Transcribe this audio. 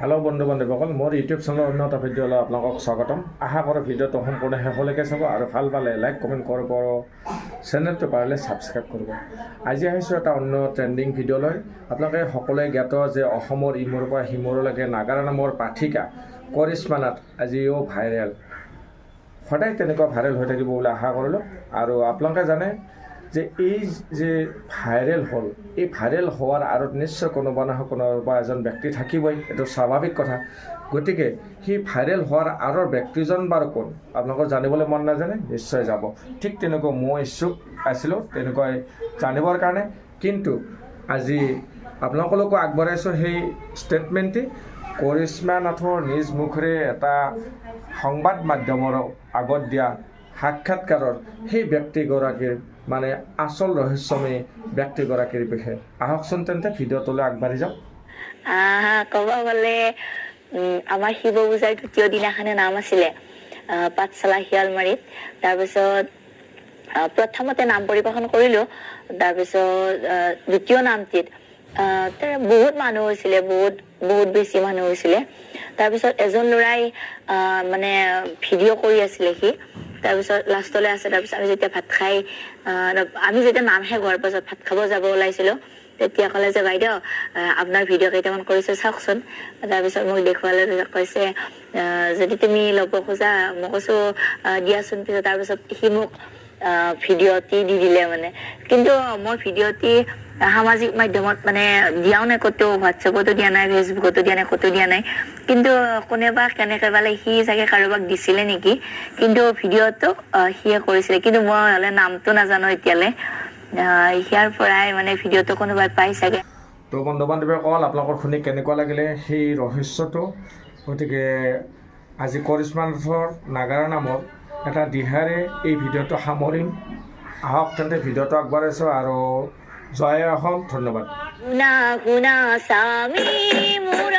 Hello' বন্ধু বান্ধৱীসকল, মোৰ YouTube চেনেলৰ অন্য এটা ভিডিঅ'লৈ আপোনালোকক স্বাগতম। আশা কৰোঁ ভিডিঅ'টো সম্পূৰ্ণ শেষলৈকে চাব আৰু ভাল পালে লাইক, কমেণ্ট কৰিব, চেনেলটো পাৰিলে ছাবস্ক্ৰাইব কৰিব। আজি আহিছোঁ এটা অন্য ট্ৰেণ্ডিং ভিডিঅ'লৈ। আপোনালোকে সকলোৱে জ্ঞাত যে অসমৰ ইমূৰৰ পৰা সিমূৰলৈকে নাগাৰা নামৰ পাঠিকা কৰিশ্মা নাথ আজিও ভাইৰেল, সদায় তেনেকুৱা ভাইৰেল হৈ থাকিব বুলি আশা কৰিলোঁ। আৰু আপোনালোকে জানে যে এই যে ভাইৰেল হ'ল, এই ভাইৰেল হোৱাৰ আঁৰত নিশ্চয় কোনোবা নহয় কোনোবা এজন ব্যক্তি থাকিবই, এইটো স্বাভাৱিক কথা। গতিকে সেই ভাইৰেল হোৱাৰ আঁৰৰ ব্যক্তিজন বাৰু কোন, আপোনালোকৰ জানিবলৈ মন নাজানে? নিশ্চয় যাব। ঠিক তেনেকুৱা মই ইচ্ছুক আছিলোঁ তেনেকুৱাই জানিবৰ কাৰণে, কিন্তু আজি আপোনালোকলৈকো আগবঢ়াইছোঁ সেই ষ্টেটমেণ্টটি। কৰিশ্মা নাথৰ নিজ মুখেৰে এটা সংবাদ মাধ্যমৰ আগত দিয়া সাক্ষাৎকাৰৰ সেই ব্যক্তিগৰাকীৰ মানে আচল ৰহস্যময় ব্যক্তিগৰাকীৰ বিষয়ে। আহকচোন তেন্তে ভিডিঅ'টোলৈ আগবাঢ়ি যাওক। ক'ব গ'লে আমাৰ শিৱ পূজাৰ দ্বিতীয় দিনাখনে নাম আছিলে পাঠশালা শিয়ালমাৰীত। তাৰপিছত প্ৰথমতে নাম পৰিৱেশন কৰিলো, তাৰপিছত দ্বিতীয় নামটিত বহুত মানুহ হৈছিলে, বহুত বহুত বেছি মানুহ হৈছিলে। তাৰপিছত এজন ল'ৰাই মানে ভিডিঅ' কৰি আছিলে সি। তাৰপিছত লাষ্টলৈ আছে। তাৰপিছত আমি যেতিয়া ভাত খাই আমি যেতিয়া নাম শেষ হোৱাৰ পাছত ভাত খাব যাব ওলাইছিলো, তেতিয়া ক'লে যে বাইদেউ, আপোনাৰ ভিডিঅ' কেইটামান কৰিছো, চাওকচোন। তাৰপিছত মোক দেখুৱালে, কৈছে যদি তুমি ল'ব খোজা। মই কৈছো দিয়াচোন। পিছত তাৰপিছত সি মোক ভিডিঅ'টি দি দিলে মানে। কিন্তু মই ভিডিঅ'টি সামাজিক মাধ্যমত মানে দিয়াও নাই ক'তো, হোৱাটছএপতো দিয়া নাই, ফেচবুকতো দিয়া নাই, ক'তো দিয়া নাই। কিন্তু কোনেবা কেনেকে পালে, সি চাগে কাৰোবাক দিছিলে নেকি, কিন্তু ভিডিঅ'টো সিয়ে কৰিছিলে। কিন্তু মই হ'লে নামটো নাজানো এতিয়ালৈ। ইয়াৰ পৰাই মানে ভিডিঅ'টো কোনোবাই পাই চাগে। তো বন্ধু বান্ধৱীসকল, আপোনালোকৰ শুনি কেনেকুৱা লাগিলে সেই ৰহস্যটো? গতিকে আজি কৰিশ্মা নাথৰ নাগাৰা নামৰ এটা দিহাৰে এই ভিডিঅ'টো সামৰিম। আহক তেন্তে ভিডিঅ'টো আগবঢ়াইছোঁ আৰু জয় অসম, ধন্যবাদ। শুনা শুনা স্বামী মোৰ।